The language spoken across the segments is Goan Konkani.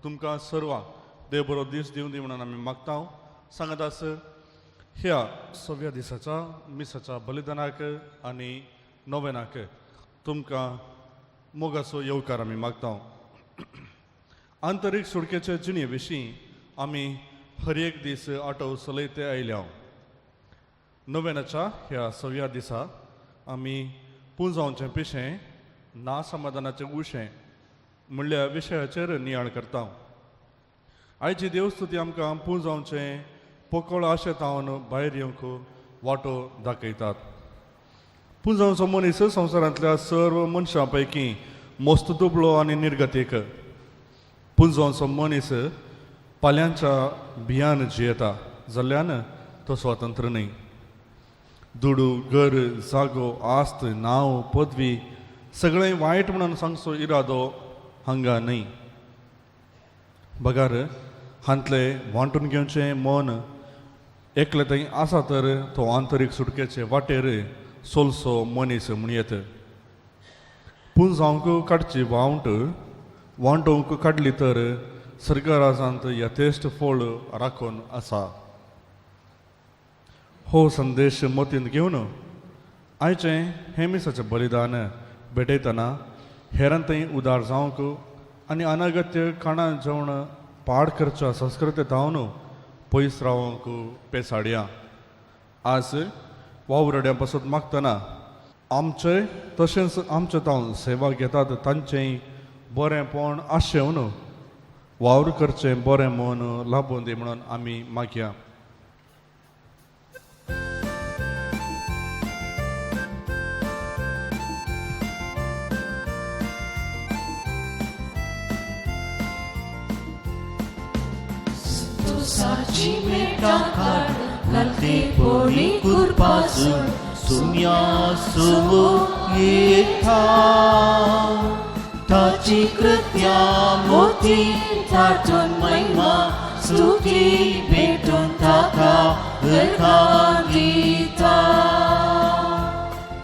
तुमकां सर्वांक देव बरो दीस दिवं दी म्हणून आमी मागता. सांगत आस ह्या सव्या दिसाच्या मिसाच्या बलिदानाक आनी नोवेनाक तुमकां मोगाचो येवकार आमी मागता. आंतरीक सुडकेचे जिणे विशीं आमी हर एक दीस आटव चलयते आयल्या. नोवेनाच्या ह्या सव्या दिसा आमी पुंजावचें पिशें ना समाधानाचें उशें म्हणल्या विशयाचेर नियाळ करता. आयची देवस्तुती आमकां पुंजावचें पोकळ आशेतावन भायर येवंक वाटो दाखयतात. पुंजावचो मनीस संवसारांतल्या सर्व मनशां पैकी मस्त दुबळो आनी निर्गतीक. पुंजावचो मनीस पाल्यांच्या भियान जियेता जाल्ल्यान तो स्वतंत्र न्हय. दुडू, घर, जागो, आस्त, नांव, पदवी सगळें वायट म्हणून सांगचो इरादो हांगा न्हय. बगार हांतले वांटून घेवचें मन एकलें थंय आसा तर तो आंतरीक सुटकेचे वाटेर सोलसो मनीस म्हणयेत. पुंजावंक काडची वावंट वांटोवंक काडली तर सर्गराजांत यथेश्ट फळ राखून आसा. हो संदेश मतींत घेवन आयचें हें मिसाचें बलिदान भेटयतना हेरां थंय उदार जावंक आनी अनगत्य खाणां जेवण पाड करच्या संस्कृती धांवन पयस रावंक पेसाडया. आज वावरड्यां पासत मागतना आमचे तशेंच आमचे तावन सेवा घेतात तांचें बरेंपण आशेवन वावर करचें बरें मन लाबून दी म्हणून आमी मागया. संतोषाची मेटां काड घालते पोळी कुरपासून सुम्या सुमो येता ताची कृत्या मोती थाटून महिमा स्तुती भेटून ताका गर्गान दिता.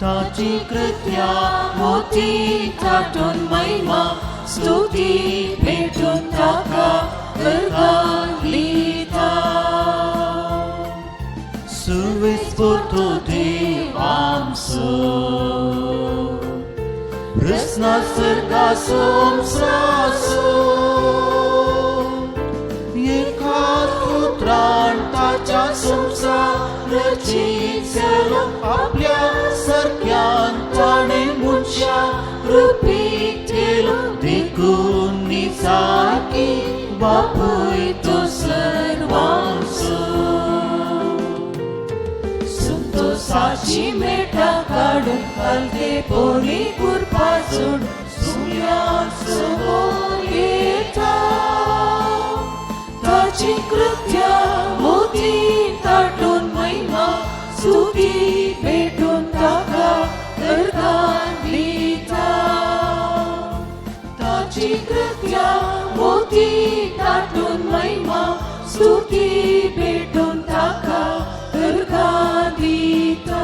ताची कृत्या मोती थाटून महिमा स्तुती भेटून ताका गर्गान दिता. सुविस्फुर्तो देवांसो कृष्ण सर्गा सोमसासो एका पुत्रान ताच्या संसार रचीत आपल्या सारक्यान ताणें मनशा रुपी केलो देखून सारकी बापूय तो सर्वांचो. संतोषाची मेटां काडून घालते पोळी कुरपासून सुम्या समोर येता. ताची कृत्या मोती ताटून महिमा स्तुती भेटून ताका गर्गान दिता. ताची कृत्या मोती ताटून महिमा स्तुती भेटून ताका गर्गान दिता.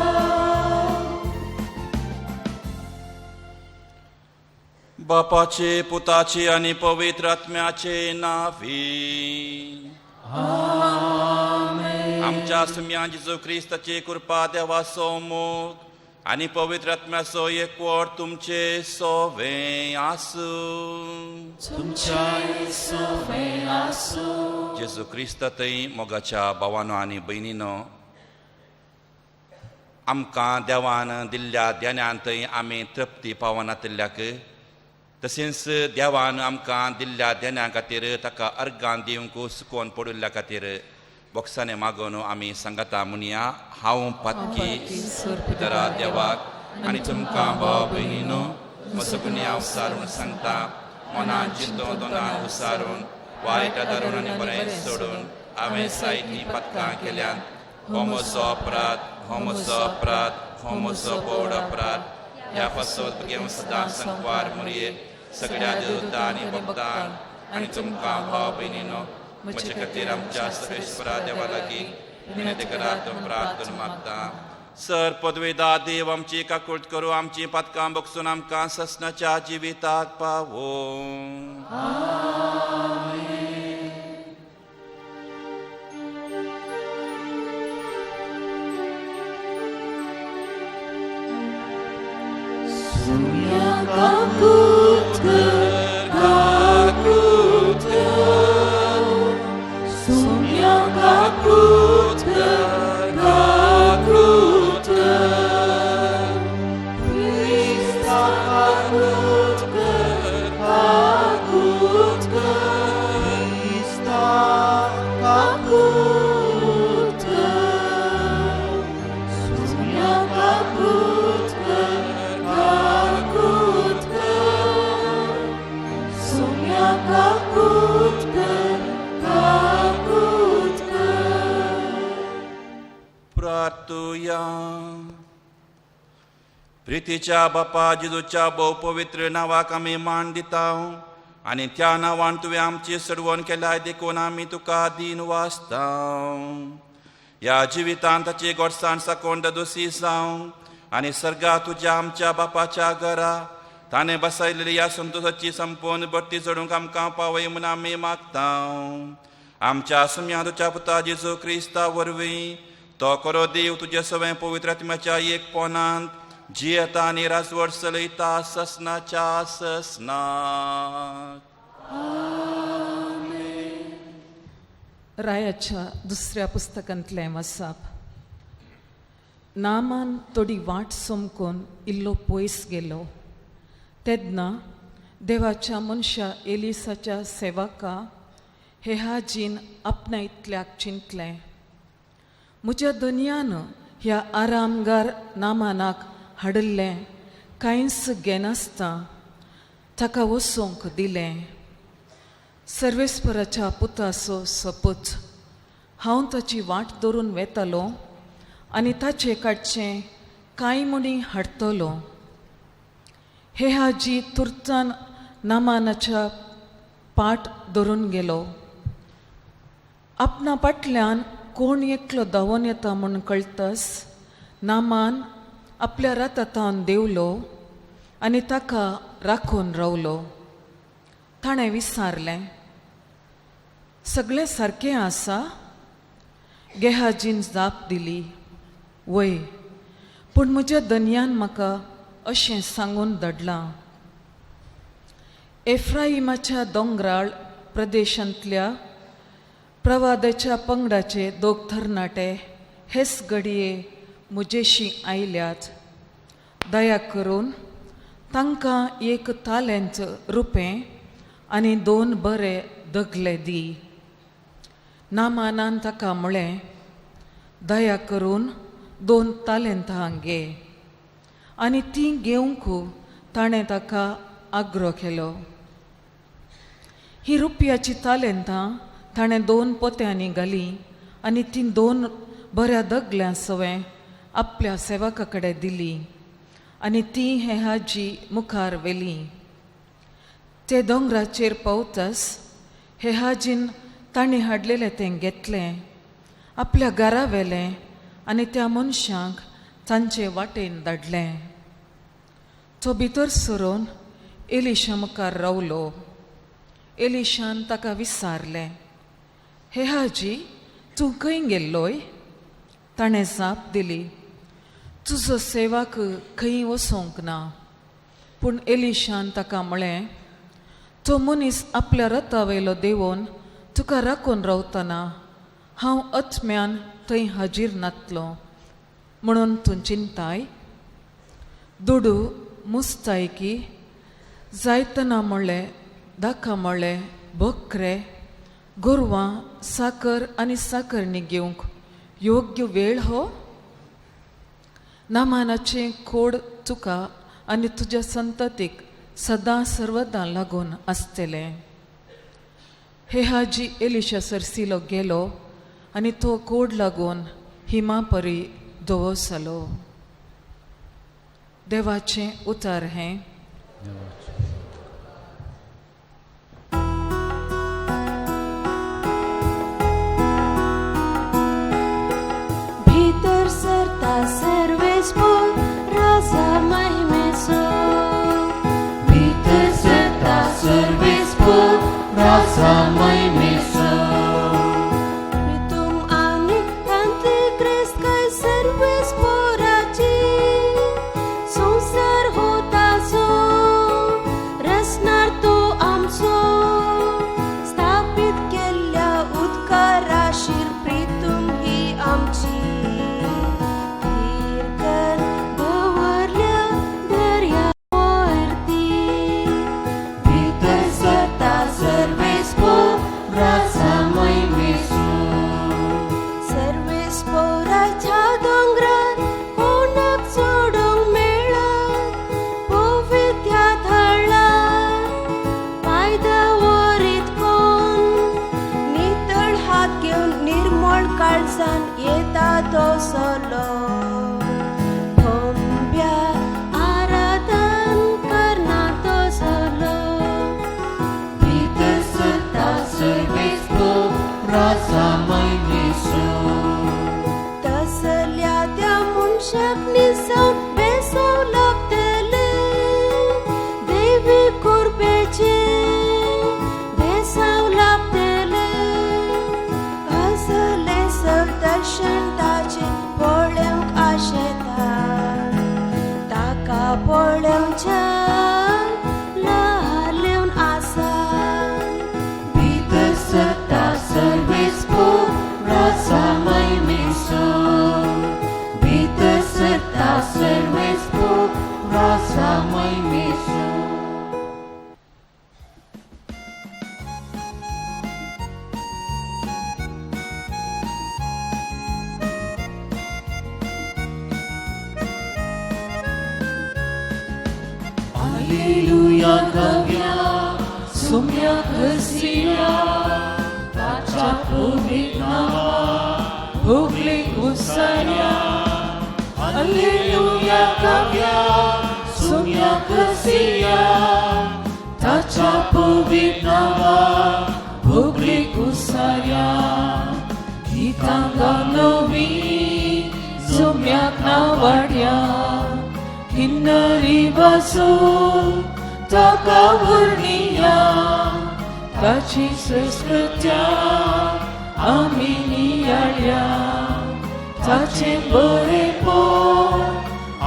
बापाचे, पुताचे आनी पवित्र आत्म्याचे नावी. आमच्या सुम्या जेजू क्रिस्ताची कृपा, देवाचो मोग आनी पवित्र आत्म्याचो एकवट तुमचे सोवे आसूं. तुमच्याय सोवे आसूं. जेजू क्रिस्ता थंय मोगाच्या भावानो आनी भयणीनो, आमकां देवान दिल्ल्या देण्यान थंय आमी तृप्ती पावनातिल्ल्याक तशेंच देवान आमकां दिल्ल्या देण्या खातीर ताका अर्गां दिवंक सुकोवन पडिल्ल्या खातीर बोक्सांनी मागून आमी सांगता म्हणया. हांव पातकी पितरा देवाक आनी तुमकां भाव भयणीनो म्हजो गुन्यांव उसारून सांगता. मनान चिंतून दोनान उसारून वायट धरून आनी बरें सोडून हांवें सायटी पातकां केल्यात. हो म्हजो अपराध, हो म्हजो अपराध, हो म्हजो बोड अपराध. ह्या पासत घेवन सदां संकवार मुरये सगळ्या देवता आनी भक्तांक आनी तुमकां भाव भयणीनो म्हजे खातीर आमच्या सर्वेश्वरा देवा लागीं विनंती करात. प्रार्थना मागता. सर पदवेदा देव आमची काकूट करूं, आमची पातकां बगसून आमकां ससनाच्या जिविताक पावो. सोम्या काकूत कर, काकूत कर, क्रिस्ता काकूत कर, काकूत कर, क्रिस्ता काकूत कर, सोम्या काकूत कर, काकूत कर, सोम्या काकूत कर, काकूत कर. प्रार्थुया. प्रितीच्या बापा जेजूच्या भोव पवित्र नांवाक आमी मान दिता आनी त्या नांवान तुवें आमची सडवण केल्याय देखून आमी तुका दीन वाचता. ह्या जिवितांत ताची गोडसाण साकोवन ददोसी जावं आनी सर्गा तुज्या आमच्या बापाच्या घरा ताणें बसयलेली ह्या संतोशाची संपूर्ण बडती चडूंक आमकां पावय म्हूण आमी मागता. आमच्या सुम्या तुज्या पुता जेजू क्रिस्ता वरवीं तो करो देव तुज्या सवें पवित्र आत्म्याच्या एक पोनांत जियेता आनी राजवट चलयता ससनाच्या ससनाक. रायाच्या दुसऱ्या पुस्तकांतलें वसाप. नामान थोडी वाट सोमकून इल्लो पयस गेलो तेन्ना देवाच्या मनशा एलिसाच्या सेवका हेहाजीन आपणा इतल्याक चिंतलें, म्हज्या धनयान ह्या आरामगार नामानाक हाडिल्लें कांयच घेनासता ताका वचोंक दिलें. सर्वेस्पराच्या पुताचो सपूत, हांव ताची वाट धरून वेतालो आनी ताचे काडचें कांय म्हणी हाडटलो. हे हाजी तुर्तान नामानाच्या पाट धरून गेलो. आपणा फाटल्यान कोण एकलो धांवून येता म्हूण कळटस नामान आपल्या रथांत देंवलो आनी ताका राखून रावलो. ताणें विचारलें, सगळें सारकें आसा? गेहाजीन जाप दिली, वय, पूण म्हज्या धनयान म्हाका अशें सांगून धाडलां, एफ्राइमाच्या दोंगराळ प्रदेशांतल्या प्रवादाच्या पंगडाचे दोग तरणाटे हेच घडये म्हजेशी आयल्यात. दया करून तांकां एक तालेंत रुपें आनी 2 बरे दगले दी. नामानान ताका म्हळें, दया करून 2 तालेंतां घे. आनी तीं घेवंक ताणें ताका आग्रो केलो. ही रुपयाची तालेंतां ताणें 2 पोत्यांनी घालीं आनी तीं 2 बऱ्या दगल्यां सवें आपल्या सेवका कडेन दिली आनी तीं हे हाजी मुखार व्हेलीं. ते दोंगराचेर पावतस हे हाजीन तांणी हाडलेलें तें घेतलें, आपल्या घरा व्हेलें आनी त्या मनशांक तांचे वाटेन धाडलें. तो भितर सरून एलिशा मुखार रावलो. एलिशान ताका विचारलें, हे हाजी, तूं खंय गेल्लोय? ताणें जाप दिली, तुजो सेवाक खंय वचोंक ना. पूण एलिशान ताका म्हळें, तो मनीस आपल्या रथा वयलो देंवोन तुका राखून रावतना हांव आत्म्यान थंय हाजीर नातलो म्हणून तूं चिंताय? दुडू मुस्तायकी जायतना म्हळें, दाका म्हळें, बकरे, गोरवां, साकर आनी साकरणी घेवंक योग्य वेळ हो? नामानाचें कोड तुका आनी तुज्या संततीक सदां सर्वदां लागून आसतलें. हे हाजी एलिशा सरसिलो गेलो आनी तो कोड लागून हिमा परी धवो जालो. देवाचें उतार हें. भितर सरता सर्वेस्पोर राजा महिमेचो, भितर सरता सर्वेस्पोर राजा महिमेचो. प्रितुम आनी तांतले क्रिस्त काय सर्वेस्पोराची संसार हो ताचो, निर्मळ काळजान येता तो सोलो भोंब्या आराधन करना तो सोलो भितर सरता सर्वेस्पो राजा महिमेचो तसल्या त्या मनशाक निसावन बेसाव लागतलें देवी कुरबेचें बेसाव लागतलें असलें सदर्शन ताचें पळोवंक आशेता ताका पळोवच्या लालेवन आसा भितर सरता सर्वेस्पो राजा महिमेचो भितर सरता सर्वेस्पो राजा महिमेचो. Alleluia gavya Sumya kasiya ताच्या पुवीत नांवा भोगली कुसाया Alleluia gavya Sumya kasiya ताच्या पुवीत नांवा भोगली कुसाया गितां गावनवी जुम्याक नावाड्या किन्नरी वासू ताका वर्णिया ताची संस्कृत्या आमी नियाळ्या ताचें बरेपण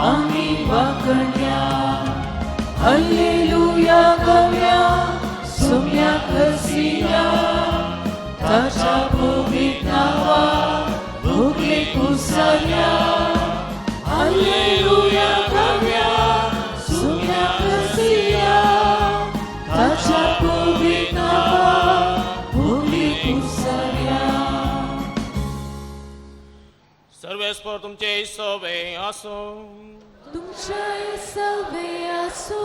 आमी वागण्या हल्लेलुया गव्या सुम्या खसिया ताच्या पवित्र नांवा भोगले कुसाल्या हल्लेलुया गव्या सुम्या खसिया ताच्या पवित्र नांवा भोगले कुसाल्या. सर्वेस्पर तुमचे सवे आसो. तुमच्या सवे आसो.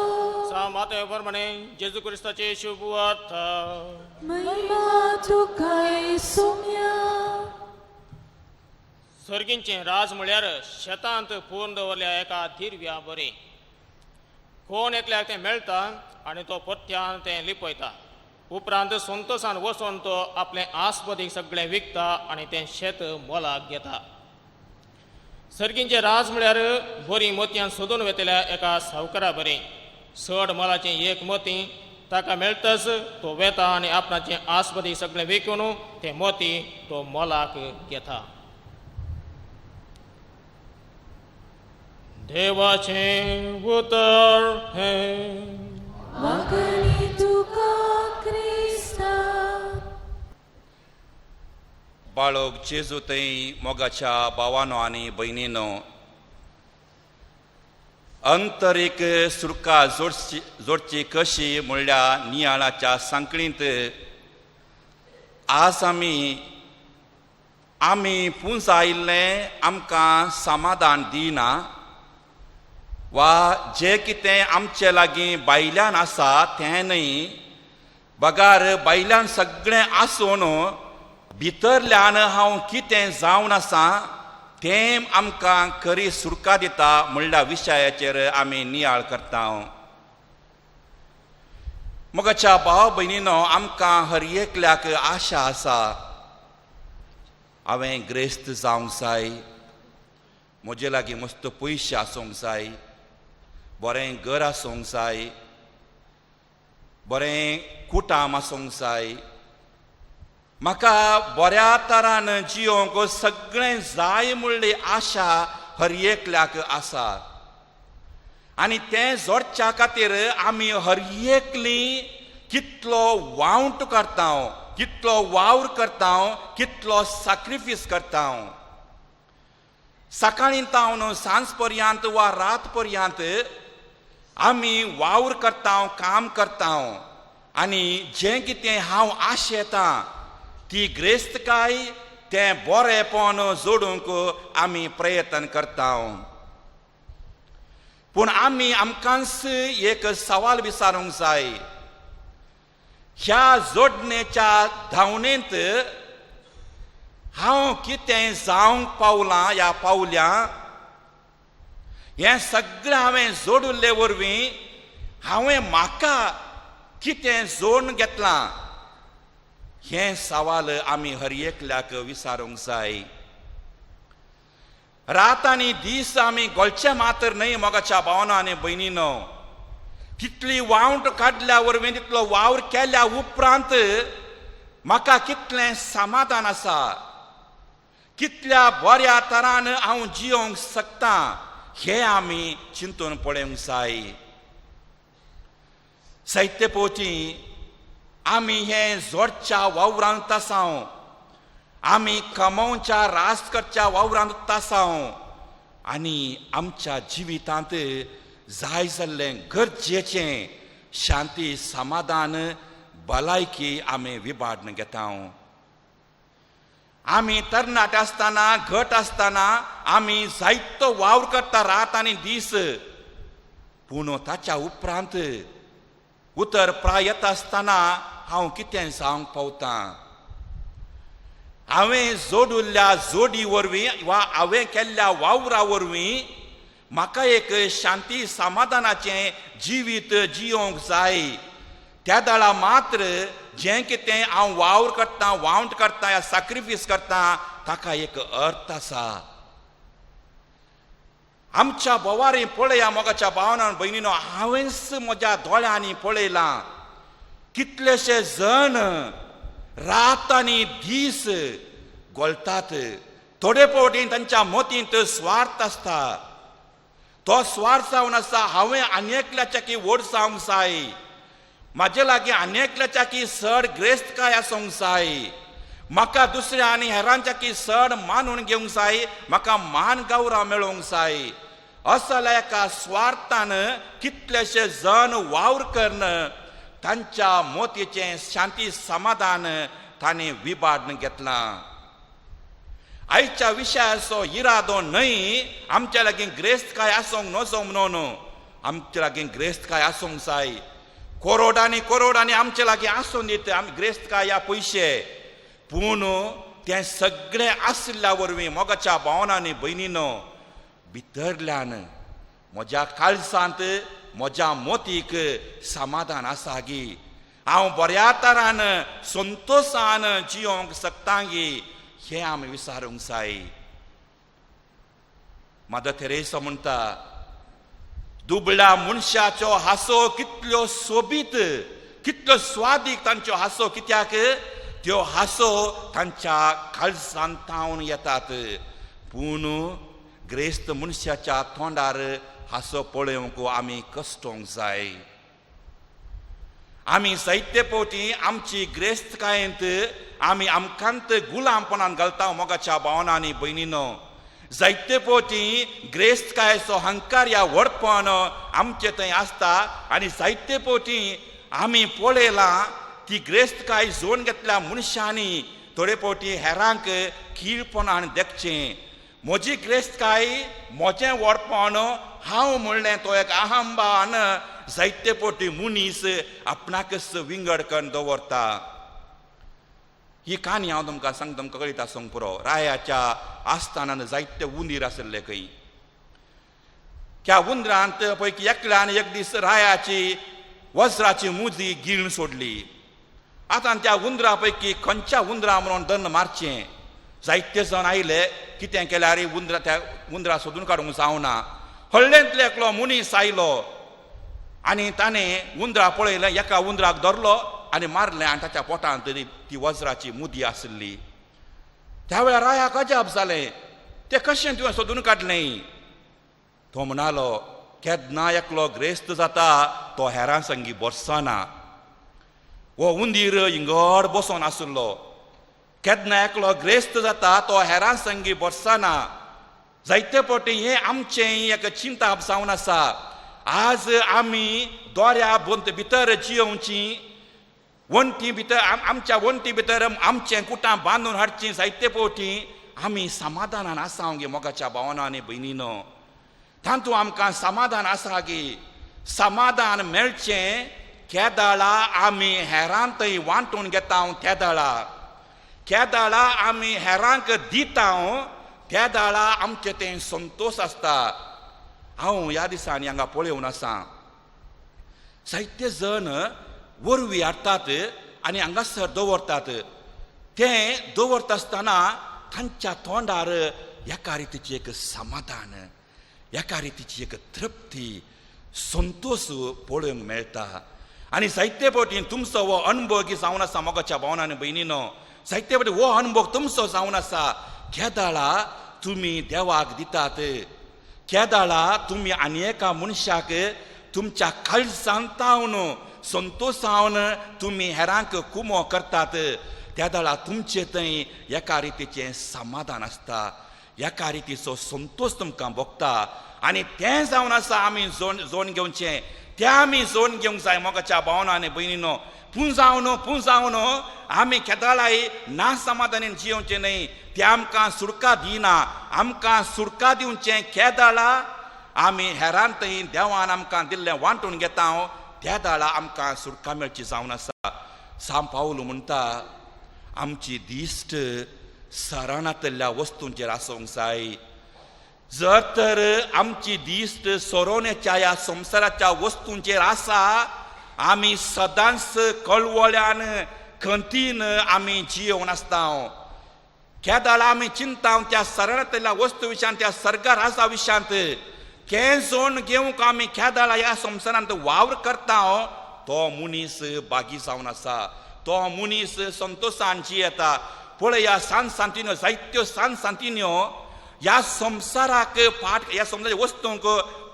माते प्रमाणे जेजू क्रिस्ताचे शुभ वार्ता. महिमा तुका सुम्या. सर्गींचें राज म्हळ्यार शेतांत पूर्ण दवरल्या एका दिरव्या बरी. कोण एकल्याक तें मेळटा आनी तो परत्यान तें लिपयता. उपरांत संतोशान वचून तो आपलें आसपदीक सगळें विकता आनी तें शेत मोलाक घेता. सर्गींचें राज म्हळ्यार बरीं मोतयां सोदून वेतल्या एका सावकारा बरी. चड मोलाचें एक मोती ताका मेळटच तो वेता आनी आपणाचें आसपदी सगळें विकून तें मोती तो मोलाक घेता. देवाचें उतर हें. वागणी तुका क्रिस्ता. बाळोक जेजू थंय मोगाच्या भावानो आनी भयणीनो, अंतरीक सुरका जोडची जोडची कशी म्हणल्या नियाळाच्या सांकळींत आज आमी आमी पुंजायिल्लें आमकां समाधान दिना वा जें कितें आमचे लागीं भायल्यान आसा तें न्हय, बगार भायल्यान सगळें आसून भितरल्यान हांव कितें जावन आसा तें आमकां खरी सुरका दिता म्हणल्या विशयाचेर आमी नियाळ करता. मोगाच्या भाव भयणीनो, आमकां हर एकल्याक आशा आसा, हांवें ग्रेस्त जावंक जाय, म्हजे लागीं मस्त पयशे आसूंक जाय, बरें घर आसूंक जाय, बरें कुटाम आसूंक जाय, म्हाका बऱ्या तरान जियोंक सगळें जाय म्हणली आशा हर एकल्याक आसा. आनी तें जोडच्या खातीर आमी हर एकली कितलो वावंट करता, कितलो वावर करता, कितलो साक्रिफीस करता. सकाळीं तावन सांज पर्यंत वा रात पर्यंत आमी वावर करता, काम करता आनी जें कितें हांव आशेतां ती ग्रेस्तकाय तें बरेंपण जोडूंक आमी प्रयत्न करता. पूण आमी आमकांच एक सवाल विचारूंक जाय, ह्या जोडणेच्या धांवणेंत हांव कितें जावंक पावलां ह्या पावल्या? हें सगळें हांवें जोडिल्ले वरवीं हांवें म्हाका कितें जोडून घेतलां? हें सवाल आमी हर एकल्याक विचारूंक जाय. रात आनी दीस आमी गोलचे मात्र न्हय मोगाच्या भावना आनी भयणीनो, तितली वावट काडल्या वरवीं, तितलो वावर केल्या उपरांत म्हाका कितलें समाधान आसा, कितल्या बऱ्या तरान हांव जियोंक शकता हें आमी चिंतून पळोवंक जाय. साहित्य पोवची आमी हें जोडच्या वावरांत आसाव, आमी कमोवच्या रास करच्या वावरांत आसाव आनी आमच्या जिवितांत जाय जाल्लें गरजेचें शांती, समाधान, भलायकी आमी विबाडून घेता. आमी तरणाटे आसतना, घट आसतना आमी जायतो वावर करता रात आनी दीस, पूण ताच्या उपरांत उतर प्राय येता आसतना हांव कितें जावंक पावतां? हांवें जोडिल्ल्या जोडी वरवीं वा हांवें केल्ल्या वावरा वरवीं म्हाका एक शांती समाधानाचें जिवीत जियोंक जाय. त्या दळा मात्र जें कितें हांव वावर करतां, वावंट करतां या साक्रिफीस करतां ताका एक अर्थ आसा. आमच्या बोवारी पळया मोगाच्या भावना भयणीनो, हांवेंच म्हज्या दोळ्यांनी पळयलां कितलेशे जण रात आनी दीस गोलतात. थोडे फावटी तांच्या मतींत स्वार्थ आसता, तो स्वार्थ जावन आसा हांवें आनी एकल्याच्या की व्हड जावंक जाय, म्हाजे लागीं आनी एकल्याच्या की चड ग्रेस्तकाय आसूंक जाय, म्हाका दुसऱ्या आनी हेरांच्या की चड मानून घेवंक जाय, म्हाका मान गौरव मेळोवंक जाय. असल्या एका स्वार्थान कितलेशे जण वावर करून तांच्या मोतीचें शांती समाधान तांणी विबाडून घेतलां. आयच्या विशयाचो इरादो न्हय आमच्या लागीं ग्रेस्तकाय आसूंक नजो म्हणून, आमच्या लागीं ग्रेस्तकाय आसूंक जाय. करोडांनी करोडांनी आमच्या लागीं आसून दित आमी ग्रेस्तकाय या पयशे, पूण तें सगळें आशिल्ल्या वरवीं मोगाच्या भावनांनी भयणीनो भितरल्यान म्हज्या काळसांत म्हज्या मोतीक समाधान आसा गी, हांव बऱ्या तरान संतोशान जियोंक शकता गी हें आमी विचारूंक जाय. मदर तेरेसा म्हणटा, दुबळ्या मनशाचो हांसो कितल्यो सोबीत, कितल्यो स्वादीक तांच्यो हांसो, कित्याक त्यो हांसो तांच्या काळजांत थावन येतात. पूण ग्रेस्त मनशाच्या तोंडार हांसो पळोवंक आमी कश्टोंक जाय. आमी जायते फावटी आमची ग्रेस्तकायेंत आमी आमकांत गुलामपणान घालता मोगाच्या भावना आनी भयणीनो. जायते फावटी ग्रेस्तकायेचो हंकार या व्हडपण आमचे थंय आसता आनी जायते फावटी आमी पळयलां ती ग्रेस्तकाय जोडून घेतल्या मनशांनी थोडे फावटी हेरांक किळपणान देखचें. म्हजी ग्रेस्तकाय, म्हजें व्हडपण, हांव म्हणलें तो एक अहंबान जायते फावटी मनीस आपणाकच विंगड करून दवरता. ही काणी हांव तुमकां सांगता, तुमकां कळीत आसूंक पुरो. रायाच्या आस्थानान जायते उंदीर आशिल्ले खंय. त्या उंदरांत पळय की एकल्यान एक दीस रायाची वज्राची मुदी गिळून सोडली. आतां त्या उंदरा पैकी खंयच्या उंदरा म्हणून दंड मारचें, जायते जाण आयले, कितें केल्यार उंदरा त्या उंदरा सोदून काडूंक जावना. हळ्ळेंतलो एकलो मनीस आयलो आनी ताणें उंदरा पळयलें, एका उंदराक धरलो आनी मारलें आनी ताच्या पोटांत ती वज्राची मुदी आशिल्ली. त्या वेळार रायाक अजाप जालें, तें कशें तुवें सोदून काडलें? तो म्हणालो, केन्ना एकलो ग्रेस्त जाता तो हेरां संगी बसना. हो उंदीर इंगड बसोन आशिल्लो. केन्ना एकलो ग्रेस्त जाता तो हेरां संगी बसना. जायते फावटी हें आमचें एक चिंताप जावन आसा. आज आमी दोऱ्या बंद भितर जियोवची, वण्टी भितर आमच्या वण्टी भितर आमचें कुटां बांदून हाडचीं. जायते फावटी आमी समाधानान आसा गे मोगाच्या भावना आनी भयणीनो, तातूंत आमकां समाधान आसा गे. समाधान मेळचें केदळा आमी हेरां थंय वांटून घेता तेदळा. केदाळा आमी हेरांक दिता त्या दाळा आमचें तें संतोश आसता. हांव ह्या दिसांनी हांगा पळोवन आसा जायते जण वरवीं हाडटात आनी हांगासर दवरतात. तें दवरता आसतना तांच्या तोंडार एका रितीची एक समाधान, एका रितीची एक तृप्ती, संतोश पळोवंक मेळटा. आनी जायते फावटी तुमचो हो अणभव जावन आसा मोगाच्या भावना आनी भयणीनो, जायते फावटी हो अणभव तुमचो जावन आसा. केदाळा तुमी देवाक दितात, केदाळा तुमी आनी एका मनशाक तुमच्या काळजांतावन संतोशावन तुमी हेरांक कुमो करतात, त्या दाळा तुमचे थंय एका रितीचें समाधान आसता, एका रितीचो संतोश तुमकां भोगता. आनी तें जावन आसा आमी जोन घेवचें, तें आमी जोन घेवंक जाय मोगाच्या भावना आनी भयणीनो. पुंजावन पुंजावन आमी केदाळाय ना समाधानीन जियोवचें न्हय, तें आमकां सुडका दिना. आमकां सुडका दिवचें केदाळा आमी हेरान थंय देवान आमकां दिल्लें वांटून घेता त्या दाळा आमकां सुडका मेळची जावन आसा. सांव पावल म्हणटा आमची दिश्ट सराणांतल्या वस्तूंचेर आसूंक जाय. जर तर आमची दिश्ट सोरोवण्याच्या ह्या संवसाराच्या वस्तूंचेर आसा, आमी सदांच कळवळ्यान खंतीन आमी जियोवन आसता. केदाळा आमी चिंता त्या सराणांतल्या वस्तू विशयांत, त्या सर्गा राजा विशयांत कें जोन घेवंक आमी केदाळा ह्या संवसारांत वावर करता, तो मनीस बागी जावन आसा, तो मनीस संतोशान जियेता. पळया सान सांतिन्यो, जायत्यो सान सांतिन्यो ह्या संवसाराक पाठ, ह्या संवसाराच्या वस्तूंक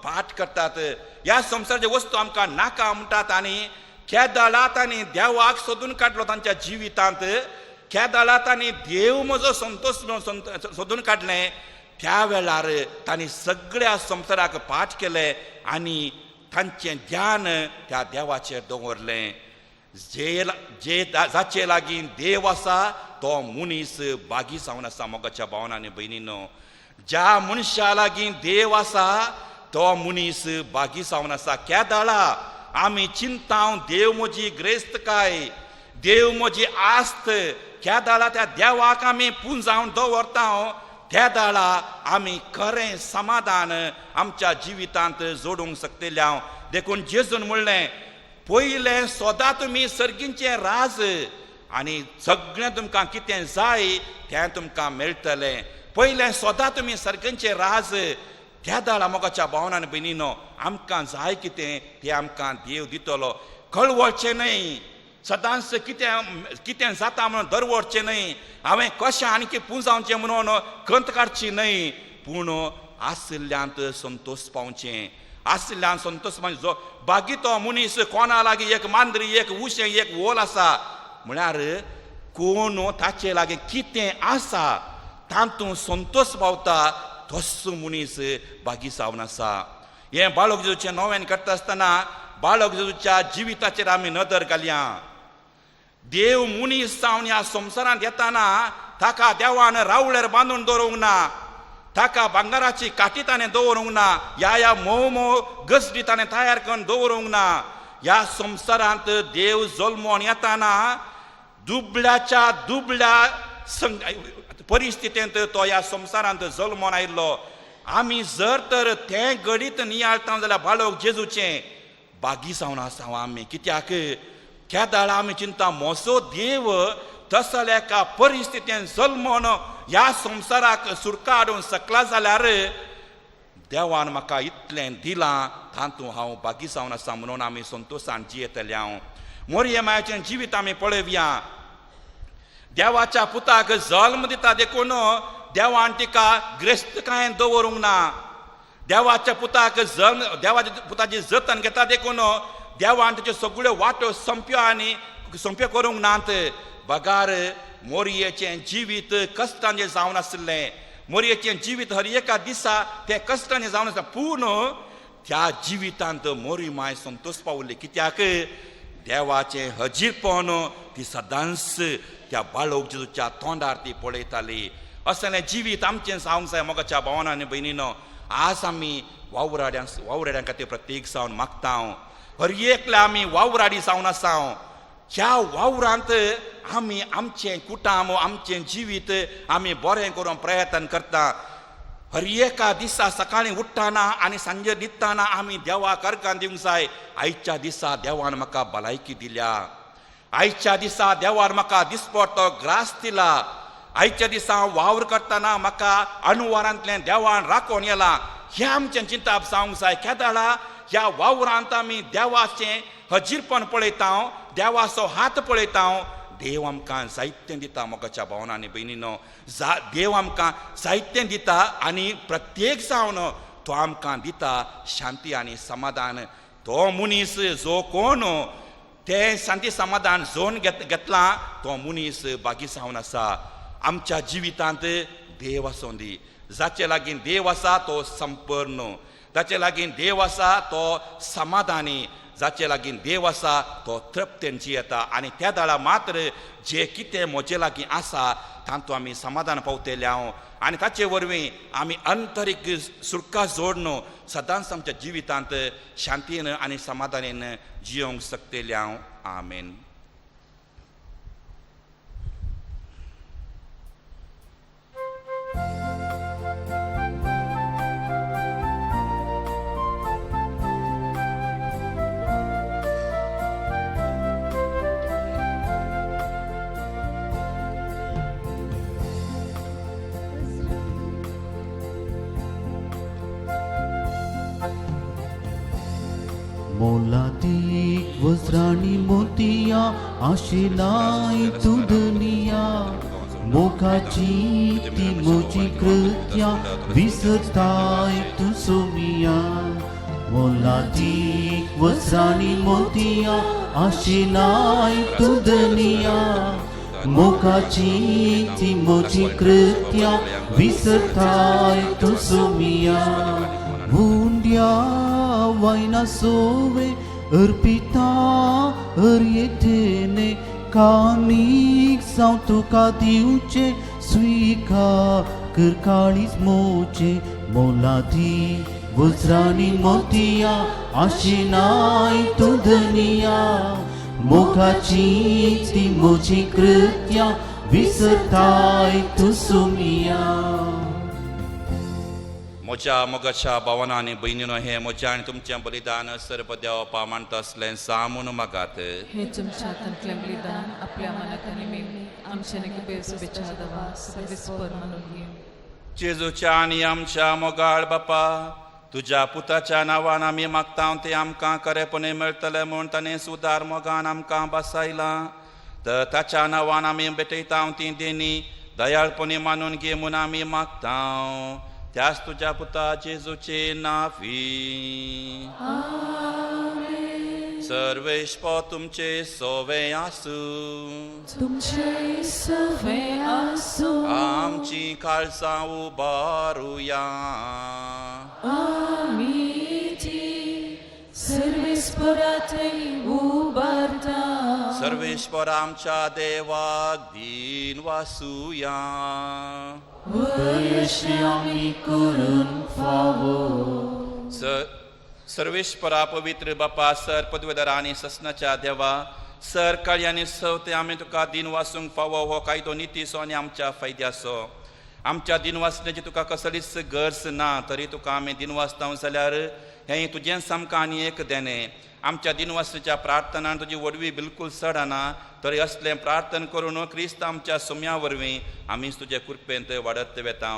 पाठ करतात, ह्या संवसाराच्या वस्तू आमकां नाका म्हणटात. आनी केदाळा तांणी देवाक सोदून काडलो तांच्या जिवितांत, केदाळा तांणी देव म्हजो संतोश सोदून काडलें, त्या वेळार तांणी सगळ्या संवसाराक पाठ केलें आनी तांचें ध्यान त्या देवाचेर दवरलें. जे जे जाचे लागीं देव आसा तो मनीस बागी जावन आसा. मोगाच्या भावना आनी भयणीनो, ज्या मनशा लागीं देव आसा तो मनीस बागी जावन आसा. केदाळा आमी चिंता देव म्हजी ग्रेस्तकाय, देव म्हजी आस्त, केदाळा त्या देवाक आमी पुंजावन दवरता, त्या दाळा आमी खरें समाधान आमच्या जिवितांत जोडूंक शकतले. हांव देखून जेजून म्हणलें, पयलें सोदा तुमी सर्गींचें राज आनी सगळें तुमकां कितें जाय तें तुमकां मेळटलें. पयलें सोदा तुमी सर्गींचें राज. त्या दाळा मोगाच्या भावना आनी भयणीनो, आमकां जाय कितें तें आमकां देव दितलो. कळवळचें न्हय, सदांच कितें कितें जाता म्हणून दरवडचें न्हय, हांवें कशें आनी पुंजावचें म्हणून खंत काडची न्हय, पूण आशिल्ल्यांत संतोश पावचें, आशिल्ल्यान संतोश पावचें. जो बागी तो मनीस कोणा लागीं एक मांद्री, एक उशें, एक वोल आसा म्हळ्यार कोण ताचे लागीं कितें आसा तातूंत संतोश पावता, तसो मनीस बागी जावन आसा. हें बाळक जेजूचें नव्यान करता आसतना बाळक जेजूच्या जिविताचेर आमी नदर घालया. देव मनीस जावन ह्या संवसारांत येताना ताका देवान रावळेर बांदून दवरूंक ना, ताका भांगराची काठी ताणें दवरूंक ना, ह्या ह्या मोव मोव गसडी ताणें तयार करून दवरूंक ना. ह्या संवसारांत देव जल्मोन येताना दुबळ्याच्या दुबळ्या परिस्थितींत तो ह्या संवसारांत जल्मोन आयिल्लो. आमी जर तर तें घडीत नियाळटा जाल्यार बाळक जेजूचें बागी जावन आसा आमी. कित्याक केदाळा आमी चिंता म्हजो देव तसल्या एका परिस्थितीन जल्मोन ह्या संवसाराक सुरका हाडून सकला जाल्यार देवान म्हाका इतलें दिलां तातूंत हांव बागी जावन आसा म्हणून आमी संतोशान जियेतले. हांव मोरये मायाचें जिवीत आमी पळोवया. देवाच्या पुताक जल्म दिता देखून देवान तिका ग्रेस्तकायेन दवरूंक ना. देवाच्या पुताक जल्म, देवाच्या पुताची जतन घेता देखून देवान ताच्यो सगळ्यो वाटो संप्यो आनी संप्यो करूंक नात. बगार मोरयेचें जिवीत कश्टांचें जावन आशिल्लें, मोरयेचें जिवीत हर एका दिसा तें कश्टांचें जावन आसता, पूण त्या जिवितांत मोरी माय संतोश पावली. कित्याक देवाचें हजीरपण ती सदांच त्या बाळक जेजूच्या तोंडार ती पळयताली. असलें जिवीत आमचें जावंक जाय मोगाच्या भावान आनी भयणीनो. आज आमी वावराड्यां खातीर प्रत्येक जावन मागता. हर एकल्या आमी वावराडी जावन आसा. ह्या वावरांत आमी आमचें कुटाम आमचें जिवीत आमी बरें करूंक प्रयत्न करता. हर एका दिसा सकाळीं उठ्ठना आनी सांजे न्हिदतना आमी देवाक अर्गां दिवंक जाय. आयच्या दिसा देवान म्हाका भलायकी दिल्या, आयच्या दिसा देवान म्हाका दिसपडतो ग्रास दिला, आयच्या दिसा हांव वावर करतना म्हाका अणुवारांतल्यान देवान राखोवन येला. हें आमचें चिंताप जावंक जाय. केदाळा ह्या वावरांत आमी देवाचें हजीरपण पळयता, देवाचो हात पळयता. देव आमकां जायतें दिता मोगाच्या भावना आनी भयणीनो, देव आमकां जायतें दिता आनी प्रत्येक जावन तो आमकां दिता शांती आनी समाधान. तो मनीस जो कोण तें शांती समाधान जोन घेतलां तो मनीस बागी जावन आसा. आमच्या जिवितांत देव आसूं दी. जाचे लागीं देव आसा तो संपूर्ण, जाचे लागीं देव आसा तो समाधानी, जाचे लागीं देव आसा तो तृप्तेन जियेता. आनी त्या दाळा मात्र जे कितें म्हजे लागीं आसा तातूंत आमी समाधान पावतले हांव आनी ताचे वरवीं आमी अंतरीक सुटका जोडून सदांच आमच्या जिवितांत शांतीन आनी समाधानेन जियोंक शकतले हांव. आमेन. मोलादीक वज्राणी मोतिया आशिलाय तूं दुनिया, मोगाची ती मोजी कृत्या विसरताय तूं सोमिया. मोलादीक वज्राणी मोतिया आशिलाय तूं दुनिया, मोगाची ती मोजी कृत्या विसरताय तूं सोमिया. हुंड्या वायना सोवे अर्पिता अर्येतेने कानीक जावं तुका दिवचे स्विकार कर काळीज मोचे. मोलादी वज्राणी मोतिया आशिनाय तूं धनिया, मोगाची ती मोजी कृत्या विसरताय तूं सुमिया. म्हज्या मोगाच्या भावना आनी भयणीनो, हें म्हजें आनी तुमचें बलिदान सर्व देव मानता आसलें सामून मागात. हे तुमच्या हातांतलें बलिदान आपल्या मनाक आनी आमच्या बेच्या दवा सर्वेस्पर मानून घे. जेजूच्या आनी आमच्या मोगाळ बापा, तुज्या पुताच्या नांवान आमी मागता तें आमकां खरेपणी मेळटलें म्हूण ताणें सुदार मोगान आमकां बसायलां. तर ताच्या नांवान आमी भेटयता ती देणी दयाळपणी मानून घे म्हूण आमी मागता. त्याच तुज्या पुता जेजूचे नावी. सर्वेस्पर तुमचे सोवे आसूं, तुमचे सवे आसूं. आमची काळजां उबारुया. आमी ती सर्वेस्पराथंय उबारता. सर्वेस्पर आमच्या देवाक दीन वासुया. वयशी आमी करून फावो. सर्वेस्परा पवित्र बापा, सर पदवेदार आनी ससनाच्या देवा, सर काळी आनी सवते आमी तुका दिन वासूंक फावो हो कायदो नितीचो आनी आमच्या फायद्याचो. आमच्या दिनवासण्याची तुका कसलीच गरज ना, तरी तुका आमी दिनवासता जाल्यार हें तुजेंच आमकां आनी एक देणें. आमच्या दिनवासण्याच्या प्रार्थनान तुजी वडवी बिलकूल चडना, तरी असलें प्रार्थना करून क्रिस्त आमच्या सुम्या वरवीं आमीच तुजे कृपेंत वाडत वेता.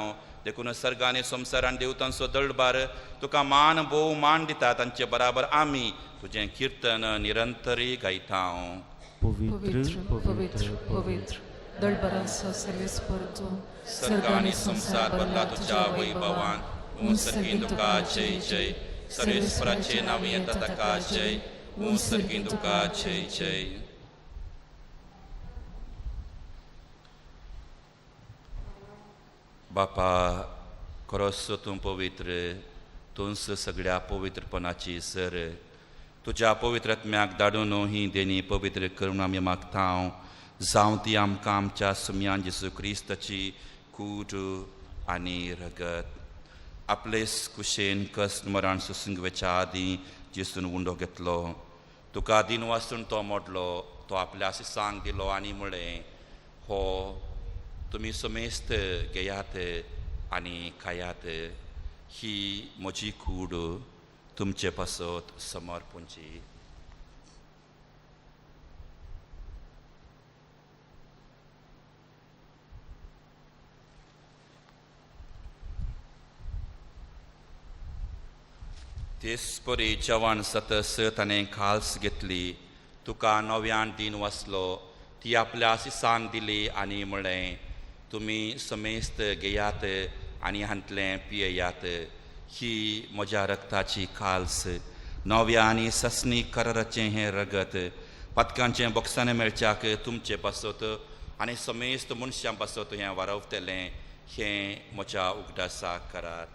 देखून सर्गांनी संवसारान देवतांचो दळबार तुका मान भोव मान दिता, तांचे बराबर आमी तुजें किर्तन निरंतरी गायता. पवित्र पवित्र पवित्र दळबरांचो सर्वेस्पर तूं, सर्ग आनी संवसार भरला तुज्या वैभवान. सर्गीं तुका जय जय. सर्वेस्पराचें नांव येता ताका जय. सर्गीं तुका जय जय. बापा, खरोच तूं पवित्र, तूंच सगळ्या पवित्रपणाची सर. तुज्या पवित्र आत्म्याक धाडून ही देणी पवित्र करून आमी मागता. जावं ती आमकां आमच्या सुम्यान जेजू क्रिस्ताची कूट आनी रगत. आपलेच कुशेन कस्ट मरण सोसूंक वेच्या आदीं जेजून उंडो घेतलो, तुका दिन वासून तो मोडलो तो आपल्या शिसांक दिलो आनी म्हळें, हो तुमी समेस्त घेयात आनी खायात, ही म्हजी कूड तुमचे पासत समर्पणची. तेच परी जेवण सतस ताणें खाल्स घेतली, तुका नव्यान दिन वसलो, ती आपल्या शिसांक दिली आनी म्हळें, तुमी समेस्त घेयात आनी हांतलें पियेयात, ही म्हज्या रक्ताची खाल्स, नव्या आनी ससनी कराराचें हें रगत पातकांचें बोक्सांनी मेळच्याक तुमचे पासत आनी समेस्त मनशां पासत हें वारवतलें, हें म्हज्या उगडासाक करात.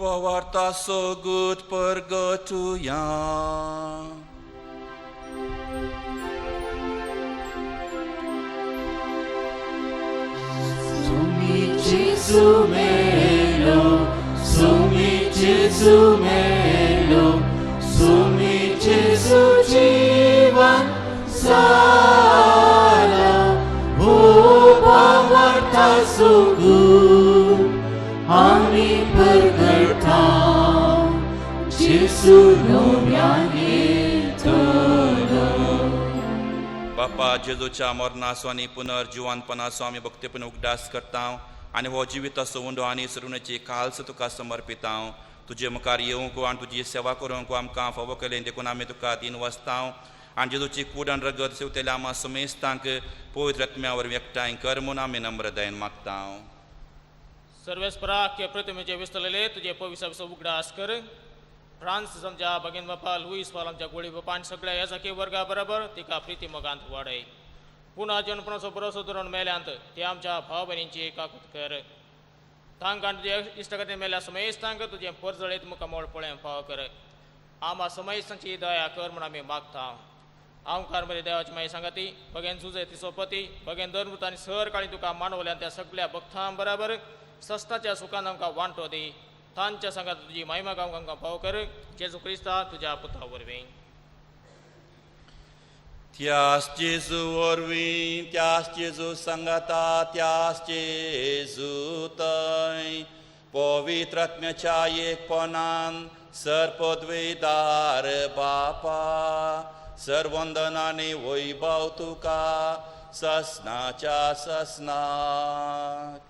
Bovarta sogut pergotuya. Sumi Jesu melo, Sumi Jesu melo, Sumi Jesu jivan sala. O bovarta sogut आमी परगटा जेसू नव्यान येतलो. बापा जेजूच्या मरणाचो आनी पुनर्जिवनपणाचो आमी भक्तीपण उगडास करता आनी हो जिविताचो उंडो आनी सरुणेची काल्स तुका समर्पिता. तुजे मुखार येवंक आनी तुजी सेवा करूंक आमकां फावो केलें देखून आमी तुका दिन वसता आनी जेजूची कूड आनी रगत सेवतल्या आमा समेस्तांक पवित्र आत्म्या वरवीं एकठांय कर म्हूण आमी नम्रतायेन मागता. सर्वेस्पराख्य प्रतिमेचे विस्तलेले तुजे पवित्र उगडास कर. फ्रांस आमच्या भगीन बापा, लुईस पाल आमच्या गोळी बापा आनी सगळ्या याजाकी वर्गा बरोबर तिका प्रिती मोगांत वाडय. पुना जनपणाचो बरोसो धरून मेल्यांत ते आमच्या भाव भयणींची काकूत कर. तांकां तुजे इश्टागतीन मेल्या समेस्तांक तुजें परजळीत मुखामळ पळय फावो कर. आमा समेस्तांची दया कर म्हूण आमी मागता. आमकार मरे देवाची माई सांगाती बगेन जुजे तिसोपती बगेन दरमृत आनी सर काळी तुका मानवल्यान त्या सगळ्या भक्तां बराबर सस्ताच्या सुखान आमकां वांटो दी. तांच्या सांगात तुजी महिमा गावंक आमकां फावो कर. जेजू क्रिस्ता तुज्या पुता वरवीं. त्यास जेजू वरवीं, त्यास जेजू सांगाता, त्यास जेजू थंय पवित्र आत्म्याच्या एकपणान सर्पद्वेदार बापा सर्वंदन आनी वैभव तुका ससनाच्या ससनाक.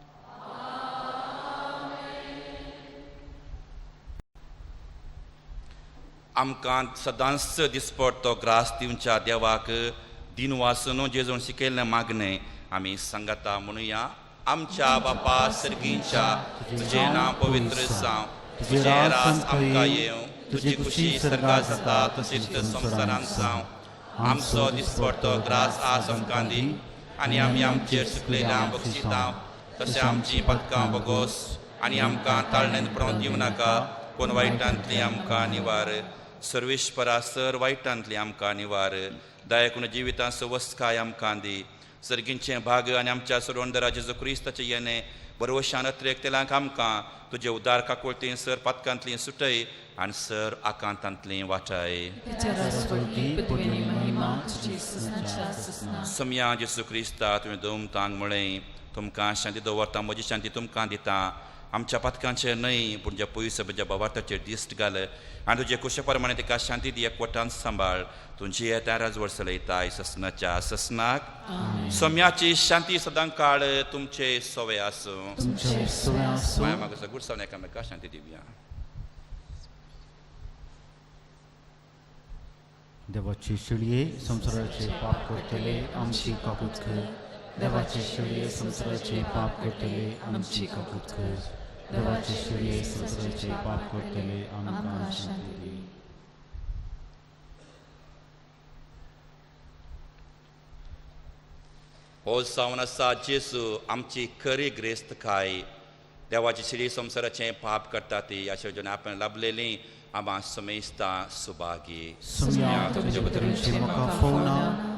आमकां सदांच दिसपडतो ग्रास दिवच्या देवाक दिनवासून जेजून शिकयल्लें मागणें आमी सांगता म्हणुया. आमच्या बापा सर्गींच्या, तुजें नांव पवित्र जावं, तुजें राज आमकां येवं, तुजी खुशी सर्गात जाता तशीच संवसारांत जावं. आमचो दिसपडतो ग्रास आज आमकां दी आनी आमी आमचेर सुकलेल्या बक्षिता तशें आमचीं पदकां बगोस आनी आमकां ताळणेन पडोवन दिवं नाका, पूण वायटांतली आमकां निवार. सर्वेस्परा सर वायटांतली आमकां निवार. दयाकून जिवितां सवस्काय आमकां दी. सर्गींचें भाग आनी आमच्या सोडवणदारा जेजू क्रिस्ताचें येणें बरवशान अत्रेकतेलांक आमकां तुजे उदार काकुळतीं सर पातकांतली सुटय आनी सर आकांतांतली वाटाय. सम्या जेजू क्रिस्ता तुवें दोमतांक म्हळें, तुमकां शांती दवरता, म्हजी शांती तुमकां दिता. आमच्या पातकांचेर न्हय पूण ज्या पयस म्हज्या बाबार्थाचेर दिश्ट घाल आनी तुजे कुशे प्रमाणे तिका शांती दी एकवटान सांबाळ. तुमची येता राजवट चलयताय ससनाच्या ससनाक. सम्याची शांती सदां काळ तुमचे सवे आसूं. माया मागो गुडसावन एकामेका शांती दिवया. देवाचे शिळये संवसाराचे पाप करतले आमची काकूत कर. देवाचे शिळये संवसाराचे पाप करतले आमची काकूत कर. देवाचे शिळये संवसाराचे पाप करतले आमकां शांती दी. हो जावन आसा जेजू आमची खरी ग्रेस्तकाय. देवाची शिळी संवसाराचें पाप करता ती अशें जेन्ना आपण लाभलेली आमा समेस्ता सुभागी. तुज्या उतरांची म्हाका फोवना,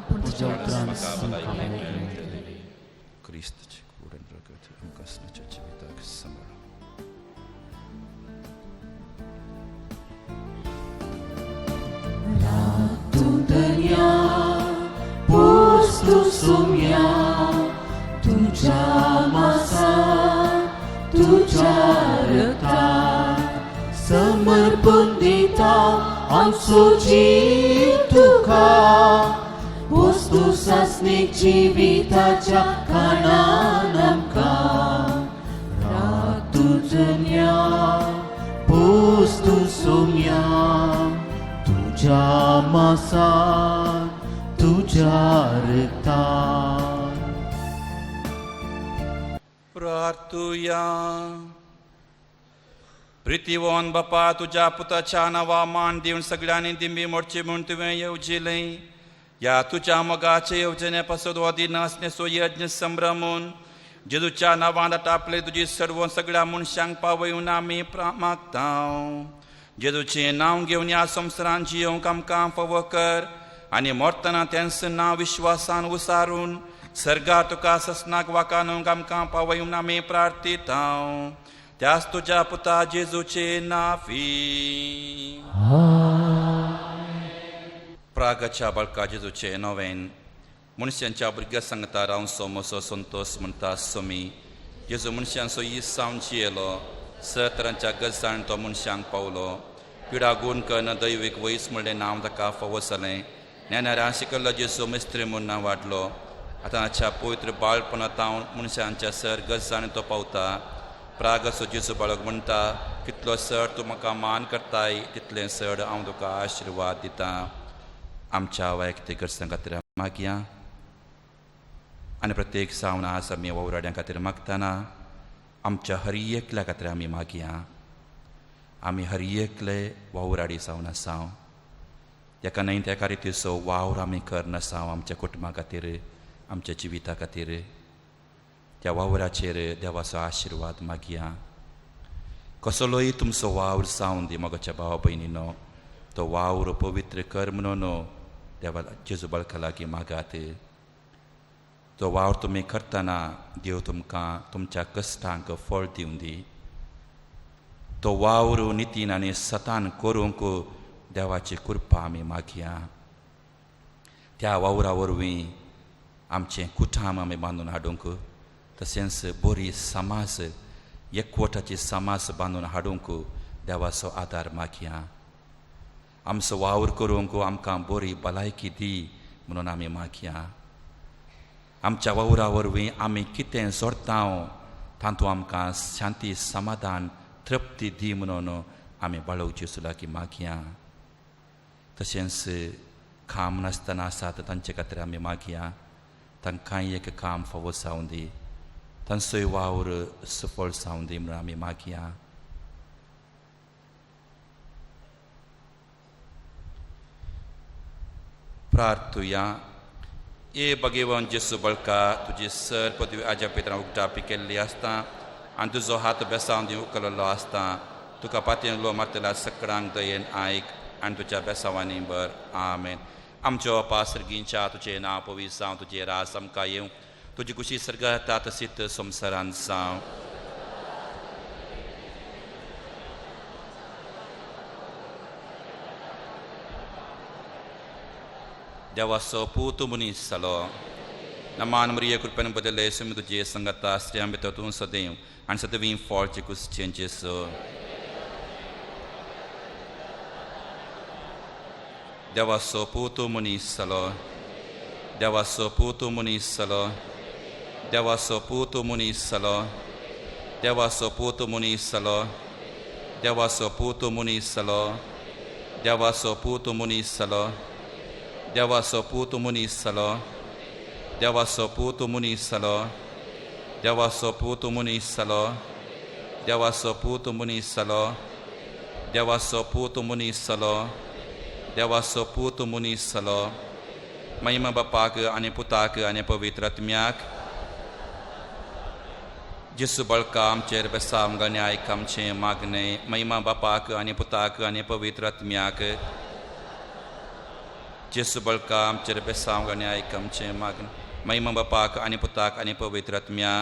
पूण तुज्या उतरान म्हाका भलायकी मेळटली. क्रिस्ताची कूड आनी रगत. कसल्याच्या जिविताक सांबाळ. तूं पूस तूं सुम्या तुज्या मासान तुज्या रक्तान समर्पण दिता आमचो जीव तुका पूस तूं सासणीक जिविताच्या खाणान आमकां रात तूं धन्या पूस तूं सोम्या तुज्या मासान तुज्या रक्तान. प्रार्थुया. प्रितीवन बापा, तुज्या पुताच्या नांवा मान दिवन सगळ्यांनी दिंबी मोडची म्हूण तुवें येवजिलें. ह्या तुज्या मोगाचे येवजणे पासत हो दिनासनेचो यज्ञ संभ्रमून जेजूच्या नांवान आतापले तुजी सर्व सगळ्या मनशांक पावयून आमी मागता. जेजूचें नांव घेवन ह्या संवसारान जियोवंक आमकां फावो कर आनी मरतना तेंच नांव विश्वासान उसारून सर्गार तुका ससनाक वाकानूंक आमकां पावयून आमी प्रार्थिता. त्याच तुज्या पुता जेजूचे नाफी. प्रागाच्या बाळका जेजूचे नवेन. मनशांच्या भुरग्या सांगता रावसो म्हजो संतोस म्हणटा सोमी. जेजू मनशांचो इस जावन जियेलो. सतरांच्या गजान तो मनशांक पावलो. पिडा गुण कन्न दैवीक वयस म्हणलें नांव ताका फावो जालें. ज्ञानारान शिकल्लो जेजू मिस्त्री म्हूण नांव वाडलो. आतांच्या पवित्र बाळपणांत मनशांच्या सर गजान तो पावता. प्रागाचो जेजू बाळक म्हणटा, कितलो सर तूं म्हाका मान करताय तितलें सर हांव तुका आशिर्वाद दितां. आमच्या वैयक्तीक गरजां खातीर मागया आनी प्रत्येक सावन आज आमी वावराड्यां खातीर मागतना आमच्या हर एकल्या खातीर आमी मागया. आमी हर एकले वावराडी जावन आसा. एका न्हय तेका रितीचो वावर आमी करनासा आमच्या कुटुंबा खातीर, आमच्या जिविता खातीर. त्या वावराचेर देवाचो आशिर्वाद मागया. कसलोय तुमचो वावर जावन दी मोगाच्या भावा भयणीनो, तो वावर पवित्र कर म्हणून देवा जेजू बाळका लागीं मागात. तो वावर तुमी करतना देव तुमकां तुमच्या कश्टांक फळ दिवन दी. तो वावर नितीन आनी सतान करूंक देवाची कृपा आमी मागया. त्या वावरा वरवीं आमचें कुटाम आमी बांदून हाडूंक, तशेंच बरी समाज एकवटाची समाज बांदून हाडूंक देवाचो आदार मागया. आमचो वावर करूंक आमकां बरी भलायकी दी म्हणून आमी मागया. आमच्या वावरा वरवीं आमी कितें जोडटा तातूंत आमकां शांती समाधान तृप्ती दी म्हणून आमी बाळोवची जेजू लागीं मागया. तशेंच काम नासतना आसात तांचे खातीर आमी मागया. तांकांय एक काम फावो जावन दी, तांचोय वावर सफळ जावन दी म्हणून आमी मागया. प्रार्थुया. ए भगवान जेसू बळका, तुजी सर पदवी आज्या पित्रां उगटापी केल्ली आसता आनी तुजो हात बेसावन दी उखललो आसता. तुका पातयेन मारतल्या सकडांक दयेन आयक आनी तुज्या बेसावांनी बर. आमेन. आमच्यो बापा सर्गींच्या, तुजें नांव पवित्र जावं, तुजें राज आमकां येवं, तुजी खुशी सर्गात जाता तशीच संवसारांत जावं. देवाचो पूत मनीस जालो. नमान मरिये कृपेन बदले सुमी तुजे संगता स्त्रियां भितर तूं सदैव आनी सदैव फळ चिकुसचें जेजू. देवाचो पूत मनीस जालो. देवाचो पूत मनीस जालो. देवाचो पूत मनीस जालो. देवाचो पूत मनीस जालो. देवाचो पूत मनीस जालो. देवाचो पूत मनीस जालो. देवाचो पूत मनीस जालो. देवाचो पूत मनीस जालो. देवाचो पूत मनीस जालो. देवाचो पूत मनीस जालो. देवाचो पूत मनीस जालो. देवाचो पूत मनीस जालो. महिमा बापाक आनी पुताक आनी पवित्र आत्म्याक. जेसू बळका आमचेर बेसांव आयक आमचें मागणें. महिमा बापाक आनी पुताक आनी पवित्र आत्म्याक. जेसू बळका आमचेर बेसांव आयक आमचें मागणें. महिमा बापाक आनी पुताक आनी पवित्र आत्म्या.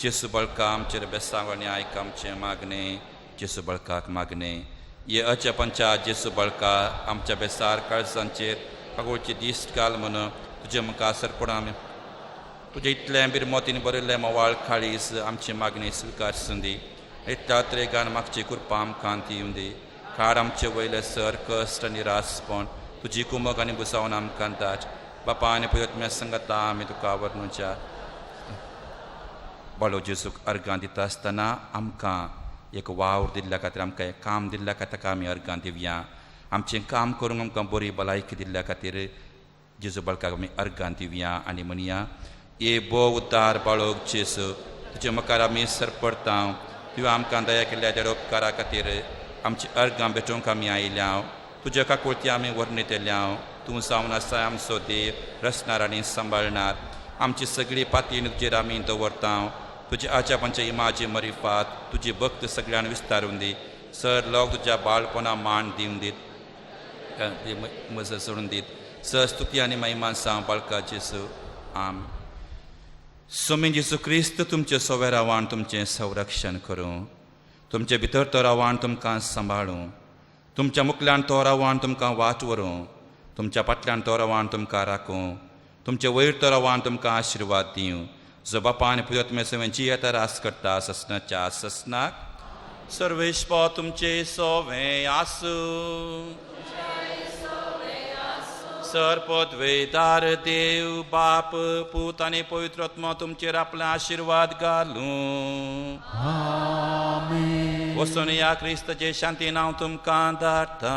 जेसू बळका आमचेर बेसांव आनी आयक आमचें मागणें. जेसू बळकाक मागणें. ये अचपंचा जेसू बळका आमच्या बेसार काळजांचेर कागोळची दिश्ट घाल म्हूण तुजे मुखार सरपणां आमी तुजे इतलें बिरमोतीन बरयल्लें मोवाळ खाळीस आमची मागणी स्विकार सुंदी. इतल्या त्रेगान मागची कृपा आमकां दिवं दी. काड आमचे वयले सर कश्ट आनी रासपण तुजी कुमक आनी बुसावन आमकां दाट. बापा आनी पयोत्म्या संगता आमी तुका वर्णुच्या बाळो जेजूक अर्गां दिता आसतना आमकां एक वावर दिल्ल्या खातीर, आमकां एक काम दिल्ल्या खातीर ताका आमी अर्गां दिवया. आमचें काम करूंक आमकां बरी भलायकी दिल्ल्या खातीर जेजू बाळकाक आमी अर्गां दिवया आनी म्हणया, ए बो उद्दार बाळोक जेजू, तुजे मुखार आमी सरपडता. तुवें आमकां दया केल्ल्या त्या उपकारा खातीर आमची अर्गां भेटोवंक आमी आयल्या. तुज्या काकुळती आमी वर्णितल्या. तूं जावन आसा आमचो देव, रचणार आनी सांबाळणार. आमची सगळी पाती तुजेर आमी दवरता. तुजी आजापांच्या इमाजी मरिफात तुजी भक्त सगळ्यान विस्तारून दी. सर लोक तुज्या बाळपणा मान दिवन दीत, मज सोडून दीत. सर स्तुती आनी महिमा सांग बाळका जेसू. आम सोमी जेसू क्रिस्त तुमचें सोवे रावान तुमचें संरक्षण करूं. तुमचे भितर तो रावान तुमकां सांबाळूं. तुमच्या मुखल्यान तो रावान तुमकां वाट व्हरूं. तुमच्या फाटल्यान तो रावान तुमकां राखूं. तुमचे वयर तो रावान तुमकां आशिर्वाद दिवं. जो बापा आनी पुयोत्मे सवें जियेता रास करता ससनाच्या ससनाक. सर्वेश्व तुमचे सोवें आसूं. सर पदवेदार देव बाप पूत आनी पवित्र आत्मा तुमचेर आपले आशिर्वाद घालूं. आमेन. वचून या क्रिस्ताचे शांतीन हांव तुमकां धाडटा.